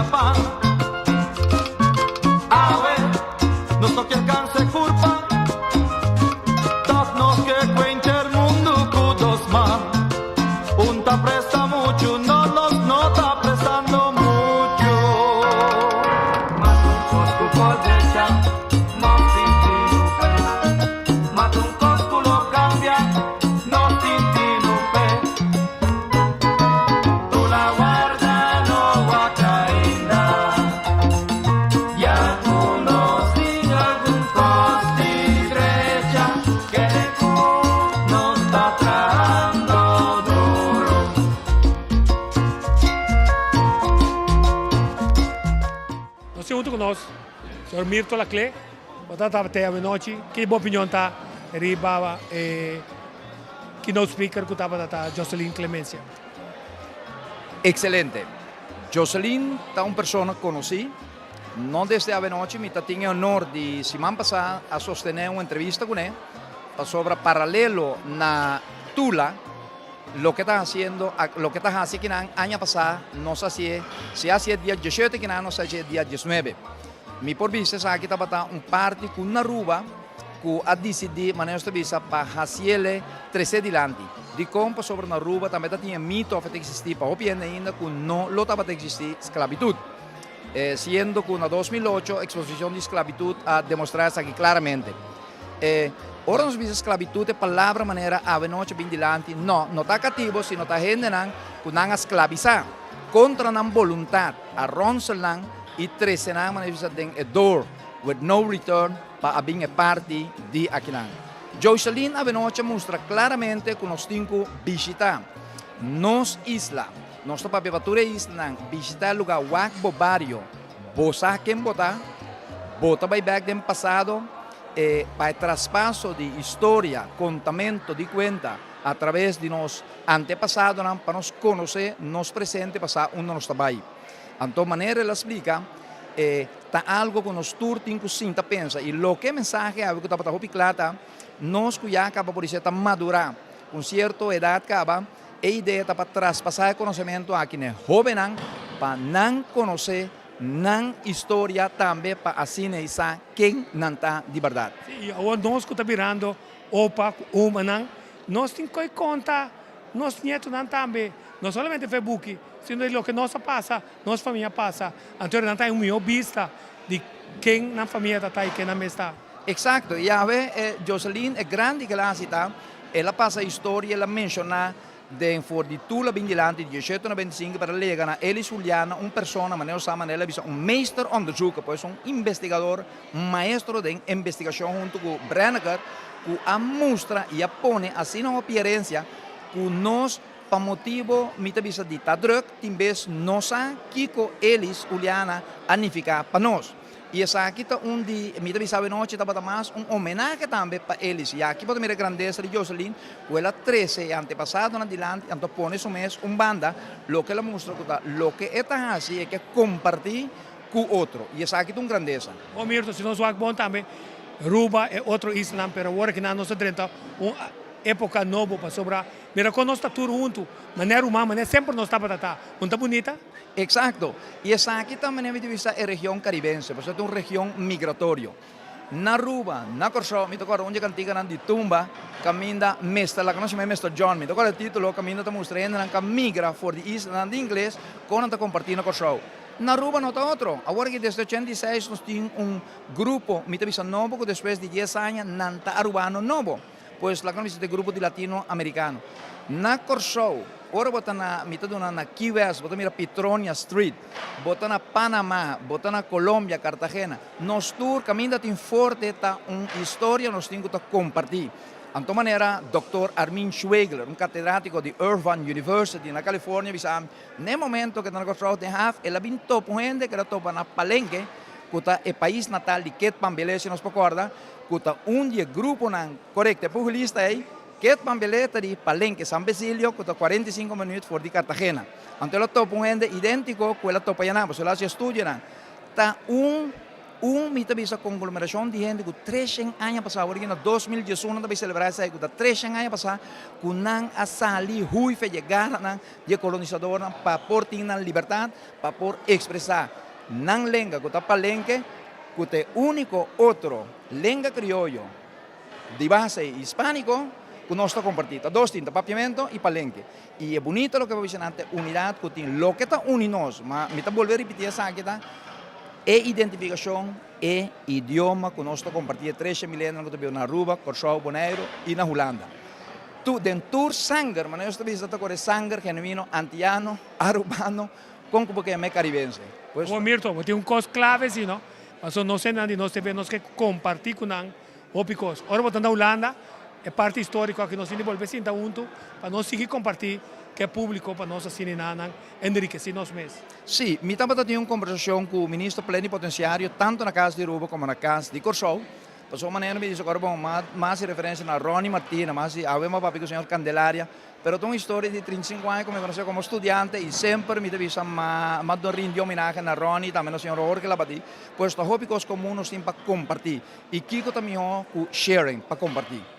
champán. Awe, nos no kier cansa e curpa, Toch nos ke cuenter mundo cu dos man. Un ta presta mucho, no nos no ta prestando mucho. Mas un cos cu por drecha, nos sinti nu pe. Mas un cos cu lo cambia, nos sinti nu pe. Tula warda no wak ainda, ya cu nos tin algun cos di drecha, kere cu nos ta trahando duro. Nos tin hunto cu nos señor Mirto Laclé, bo ta tabata awenochi, ki bo opinion ta riba e keynote speaker cu tabata ta Jocelyn Clemencia? Excelente. Jocelyn ta un persona conoci, no desde awenochi, mi ta tin e honor di siman pasa a sostene un entrevista cune pasobra paralelo na Tula, Loke ta hasiendo, loke ta hasi kinan aña pasá nos hasié, si hasié dia diesshete kinan nos hasié dia diesnuebe. Mi por bisa esaki tabata un parti ku na Aruba ku a disidí, manera nos ta bisa, pa hasiele tresé dilanti. Dikon? Pasobra na Aruba tambe ta tin e mito òf e ta eksistí pa hopi hende ainda ku no lo tabata eksistí sklabitut. Siendo ku na 2008 eksposishon di sklabitut a demostrá esaki klaramente. E ora nos bisa sklabitut e palabra manera awe nochi bin dilanti, no, no ta katibo sino ta hendenan ku nan a sklabisá kontra nan boluntat, a ronsel nan i trese nan manera bisa den e door with no return pa a bin e parti di akinan. Joseline awe nochi a mustra klaramente ku nos tin ku bishita nos isla, nos ta papia pa tur e islanan, bishita e luga wak bo bario, Bo sa ken bo ta? Bo ta bai bek den pasado e pa e traspaso di historia, kontamento di kuenta a traves di nos antepasadonan pa nos konosé nos presente pa sa unda nos ta bai. Anto manera el a splika e ta algo ku nos tur tin ku sinta pensa i loke e mensahe awe ku tabata hopi kla ta nos ku ya kaba por disé ta madurá un sierto edat kaba. E idea ta pa traspasá e konosementu aki na e hóbennan pa nan konosé nan historia tambe pa asina ei sa ken nan ta di bèrdat. Sí, i awor nos ku ta birando opa ku omanan, nos tin ku konta nos nietonan tambe, no solamente fe buki, sino di loke nos a pasa, nos famia a pasa. Anto nan ta haña un mihó bista di ken nan famia ta ta i ken nan mes ta. Eksakto, i awe Joseline e grandi ku el a hasi ta El a pasa historia, el a menshoná den for di Tula bin dilanti 1895 para lega na Elis Juliana, un persona, manera nos sa manera el a bisa, un meesteronderzoeker, pues un investigador, un maestro den investigashon huntu ku Brenneker, ku a mustra i a pone asina hopi herensia ku nos pa motibo, mi ta bisa, di ta druk, tin bes no sa kiko Elis Juliana a nifiká pa nos. I esaki ta un di, mi ta bisa awenochi tabata mas un homenahe tambe pa elis. I aki bo ta mira e grandesa di Joselin, ku el a trese e antepasadonan dilanti, anto pone su mes un banda, loke el a mustra ku ta loke e ta hasi e ke kompartí ku otro. I esaki ta un grandesa. Bon Mirto, si nos wak bon tambe, Ruba e otro islanan, pero awor aki nan nos a drenta un epoka nobo pasobra mira kon nos ta tur huntu, manera ruman, manera semper nos tabata ta. Un ta bunita? Exacto. Y esaki ta manera mi ta bisa e region Caribense, pasobra ta un region migratorio. Na Aruba, na Corsou, mi ta corda un di e canticanan di tumba caminda Mister, laga nos yama e Mister John, mi ta corda e titulo caminda ta mustra hendenan ca migra for di islanan di ingles con nan ta comparti na Corsou. Na Aruba no ta otro. Awor aki desde 86 nos tin un grupo, mi ta bisa nobo cu despues di dies aña nan ta Arubano nobo. Pues laga nos bisa ta e grupo di Latino Americano. Na Corsou, ora bo ta na, mi ta duna na Key West, bo ta mira Petronia Street, bo ta na Panama, bo ta na Colombia, Cartagena, nos tur caminda tin forte ta un historia nos tin cu ta comparti. Anto manera Doctor Armin Schwegler, un catedratico di Irvine University na California bisa ami, n'e momento cu e ta na Corsou den haf, el a bin topa un hende cu el a topa na Palenque, cu ta e pais natal di Ket Pambele, si nos por corda, ku ta un di e gruponan korekto. E pugilista ei, Ket Pambelé, ta di Palenque, San Basilio, ku ta 45 minuut for di Cartagena. Anto el a topa un hende idéntiko ku el a topa ayanan, pasobra el a hasi estudionan. Ta un. Un mi ta bisa konglomerashon di hende ku 300 aña pasá, awor aki na 2011 nan ta bai selebrá esei, ku ta 300 aña pasá ku nan a sali hui fe di e garanan di e kolonisadornan pa por tin nan libertat, pa por ekspresá nan lenga ku ta Palenke, ku ta e úniko otro lenga krioyo di base hispániko ku nos ta kompartí. Ta dos tin, ta Papiamento i Palenke. I e bunito loke bo bisa nan ta e unidat ku tin. Loke ta uni nos, ma mi ta bolbe ripití esaki, ta e identifikashon, e idioma ku nos ta kompartí e trese milenionan ku ta biba na Aruba, Kòrsou, Boneiru i na Hulanda. Tu den tur sanger, manera nos ta bisa ta kore sanger genuino antiano, arubano, kon ku bo ke yam'é karibense. Pues. Bon Mirto, bo tin un kos klave si no, pasobra nos hendenan di nos TV nos ke kompartí ku nan Hopi kos. Ora bo ta na Hulanda, e parti historico aki nos tin di bolbe sinta hunto pa nos sigui comparti cu e publico pa nos asina nan enriqueci nos mes. Sí, mi tabata tin un conversacion cu Minister Plenipotenciario tanto na Cas di Aruba como na Cas di Corsou. Pasobra manera mi dice cu ora bon, m'a haci referencia na Ronnie Martina, m'a haci awe m'a papia cu señor Candelaria. Pero ta un historia di 35 aña cu mi conoce como studiante y semper mi ta bisa m'a m'a rindi homenahe na Ronnie y tambe na señor Jorge Labadie. Pues ta hopi cos comun nos tin pa comparti. Y kico ta miho cu sharing, pa comparti?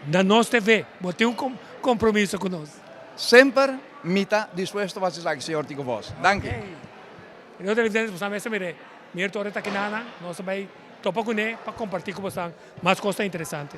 Na nos TV, bo tin un compromiso cu nos. Semper mi ta dispuesto pa haci esaki, señor Tico Vos. Danki. Querido televidentes, bosan mester mira e Mirto ora ta aki nana, nos ta bay topa cune pa comparti cu bosan mas cosnan interesante.